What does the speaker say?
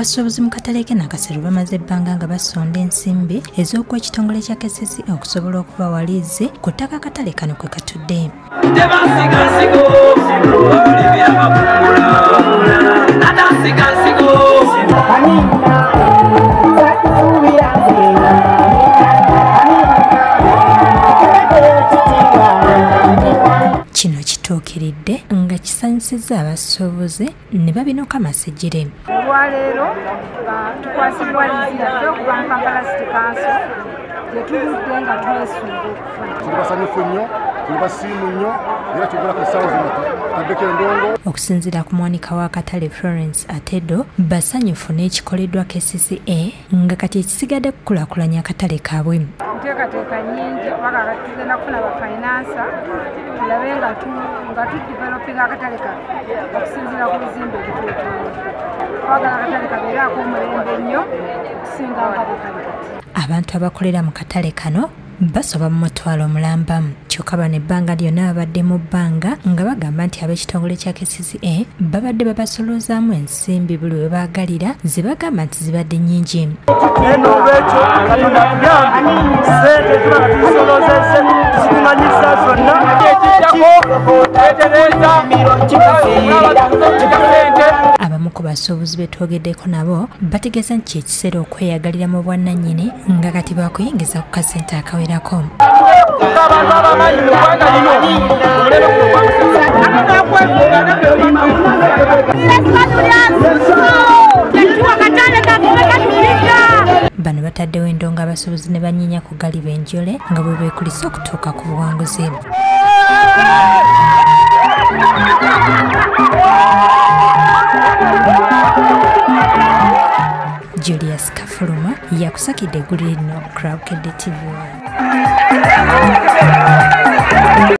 Abasuubuzi mu katale k'e Nakasero bamaze ebbanga nga basonda ensimbi ez'okuwa ekitongole kya KCCA okusobola okubawa liizi ku ttaka akatale kano kwe katudde. Kino kituukiridde nga kisanyusizza abasuubuzi ne babinuka amasejjere. Olwaleero tukwasibwa liizi yaffe okuva mu Kampala City Council gye tuludde nga twesunga okufuna. Tuli basanyufu nnyo, tuli basiimu nnyo era kyogera ku ssaawa zino tutaddeko endongo. Okusinziira ku muwanika w'akatale Florence Atedo, basanyufu n'ekikoleddwa KCCA nga kati ekisigadde kukulaakulanya akatale kaabwe. Enteekateeka nnyingi kubanga tugenda kufuna bafinansa tulabe nga tudevelopinga akatale kaffe okusinziira ku bizimbe ebitwetoolodde. Twagala akatale kabeere ak'omulembe ennyo okusinga nga bwe kali kati. Abantu abakolera mu katale kano basoba mu mutwalo omulamba, kyokka bano ebbanga lyonna babadde mu bbanga nga bagamba nti ab'ekitongole kya KCCA babadde babasoloozaamu ensimbi buli we baagalira ze bagamba nti zibadde nnyingi. N'olwekyo Katonda atuyambe ssente tuba nga tuzisoloozezze tuzikuŋŋanyizza zonna. Abamu ku basuubuzi be twogeddeko nabo bategeeza nti ekiseera okweyagalira mu bwannannyini nga kati baakuyingiza ku kasente akawerako. Bano bataddewo endongo abasuubuzi ne banyinya ku galiba enjole nga bwe beekulisa okutuuka ku buwanguzi. Julius Kafuluma yakusakidde eggulire lino ku Bukedde TV 1.